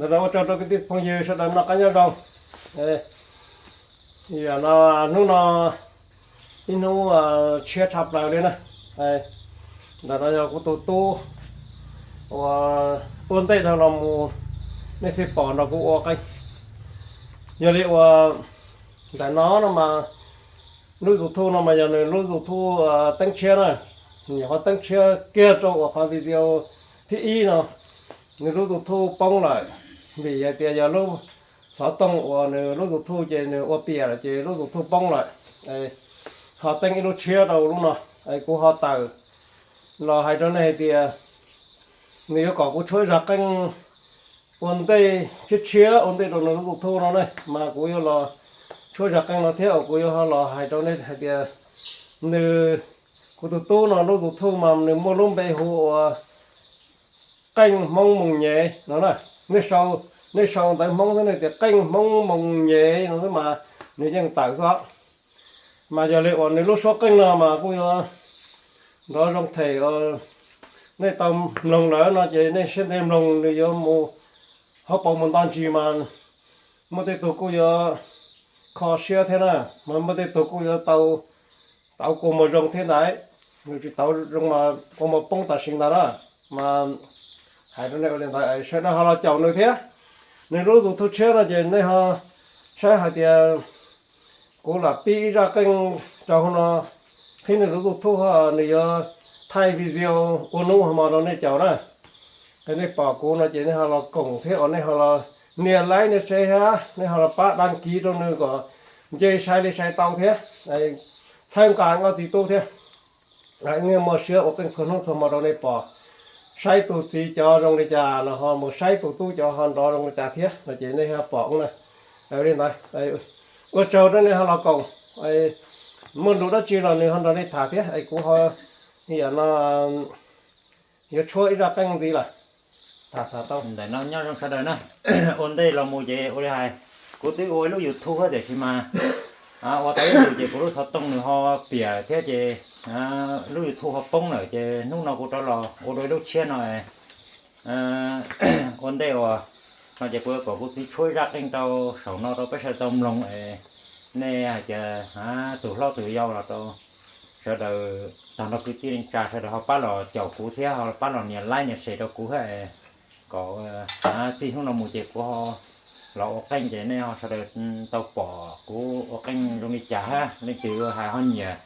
Ntawm no ua tsaug rau kwv tij phooj ywg sawv daws noj qab nyob zoo. Yam no hnub no ib hnub tshiab tshaj plaws li na. Ntawm no yog kuv tus tub uas ua ntej dhau los mus, nej thiaj pom nrog kuv ua qeej. Yog li uas ntawm no no mas lub YouTube no mas yog nws lub YouTube teeb tshiab na, nyuam qhuav teeb tshiab kiag rau uas qhov video thib ib no, nws lub YouTube poob lawm, vim hais tias yog lub xov tooj uas nws lub YouTube ces nws ua piam lawm ces lub YouTube poob lawm. Ho teeb ib lub tshiab rau lub no, kuv ho tawm los hais rau nej hais tias nws yuav kom kuv tshuab zaj qeej ua ntej tshiab tshiab ua ntej rau nws lub YouTube no ne, mas kuv yuav los tshuab zaj qeej no thiab uas kuv yuav ho los hais rau nej hais tias nws, kuv tus tub no lub YouTube mas nws muaj lub npe hu ua Qeej Hmoob Moo Nyem no na. Nej sau ntawv Hmoob xwb nej tias Qeej Hmoob Moo Nyem no xwb mas nws yeej tawm xwb. Mas yog li uas nws lub suab qeej no mas kuj yuav nrov zoo them, nej tau mloog lawm no ces nej siab ntev mloog nws yuav mus hauv paus mus nto ntsis mas muaj tej tug kuj yuav kho siab thiab na, mas muaj tej tug kuj yuav tau tau kua muag zoo thiab ntag, yus tsis tau zoo mas kua muag poob tam sim ntag na. Mas hais rau nej ua li ntawd sawv daws ho los caum nws thiab. Nws lub YouTube tshiab no ces nej ho saib hais tias kuv lam pib ib zaj qeej rau hauv no, qhib nws lub YouTube ho nws yuav thaij video ua hnub hmo rau nej caum na. Es nej pom kuv no ces nej ho los koom thiab uas nej ho los nias like nej share thiab nej ho los pab đăng ký rau nws kom nce sai li sai tau thiab, txhawb nqa nkauj txiv tub thiab. Muaj siab ua qeej txhua hnub txhua hmo rau nej pom, saib tus txiv cov zoo li cas los ho mus saib tus tub cov ho nrov zoo li cas thiab no ces nej ho pom na. Li ntawd, ua tsaug rau nej ho los koom, muaj lus dab tsi los nws ho nrog nej tham thiab es kuv ho yam no yuav tshuab ib zaj qeej ntxiv lawm. Tham tham tau ntawm no nyob zoo sawv daws na. Ua ntej los mus ces ua li hais, kuv twb ua ib lub YouTube tiam sis mas ua tau ib ntus ces kuv lub xov tooj nws ho piam thiab ces lub YouTube ho poob lawm ces hnub no kuv rov los ua dua ib lub tshiab no. Ua ntej uas no ces kuv yuav kom kuv txiv tshuab ib zaj qeej rau saum no rau peb sawv daws tau mloog es nej hais tias tus hlob tus yau los rau sawv daws tag nrho kwv tij neej tsa sawv daws ho pab los caum kuv thiab ho pab los nias like nias share rau kuv thiab es kom txij hnub no mus ces kuv ho los ua qeej ces nej ho sawv daws tau pom kuv ua qeej zoo li cas thiab leej twg hais ho nyiam,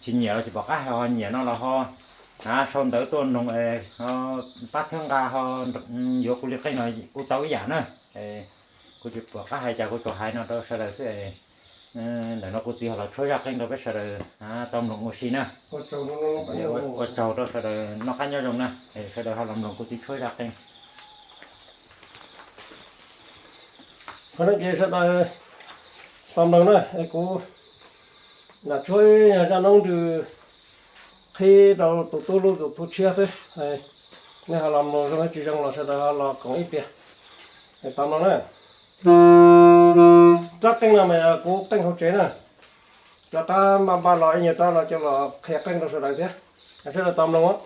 tsis nyiam los tsis pom qab hais ho nyiam no los ho sau ntawv tuaj noog es pab txhawb nqa ho yuav kuv li qeej no kuj tau ib yam na. Kuv tsis pom qab hais cas kuv tsuas hais no rau sawv daws xwb. Ntawm no kuv txiv ho los tshuab zaj qeej rau peb sawv daws tau mloog ua si na. Ua tsaug rau sawv daws noj qab nyob zoo na, sawv daws ho los mloog kuv txiv tshuab zaj qeej. Qhov no ces sawv daws tau mloog na, es kuv lam tshuab ib zaj noob nrws qhib rau tus tub lub YouTube tshiab xwb. Nej ho los mloog zoo tsis zoo los sawv daws ho los koom ib pliag. Tau mloog na. Rab qeej no mas kuv qeej hauv tsev na. Rov qab npaj npaj los ib nyuag rab los coj los qhia qeej rau sawv daws thiab. Sawv daws tau mloog.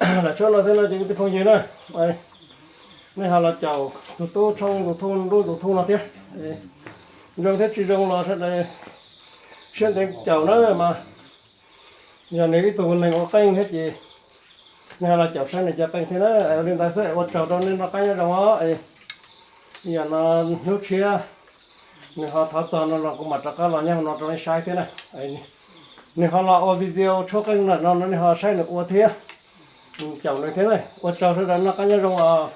Ces lam tshuab no thiab no ces kwv tij phooj ywg na, nej ho los caum tus tub Tshooj tus Thuj Nruj tus Thuj no thiab. Zoo thiab tsis zoo los sawv daws siab ntev caum na mas. Yog nws ib tug neeg ua qeej thiab ces nej ho los caum saib nws cov qeej thiab na. Ua li ntawd xwb, ua tsaug rau nej, noj qab nyob zoo os. Yam no hnub tshiab nws ho thov txog no los kuv mam rov qab los nyob hauv no rau nej saib thiab na. Nws ho los ua video tshuab qeej ntawm no no nej ho saib nws ua thiab, caum nws thiab na. Ua tsaug sawv daws, noj qab nyob zoo os.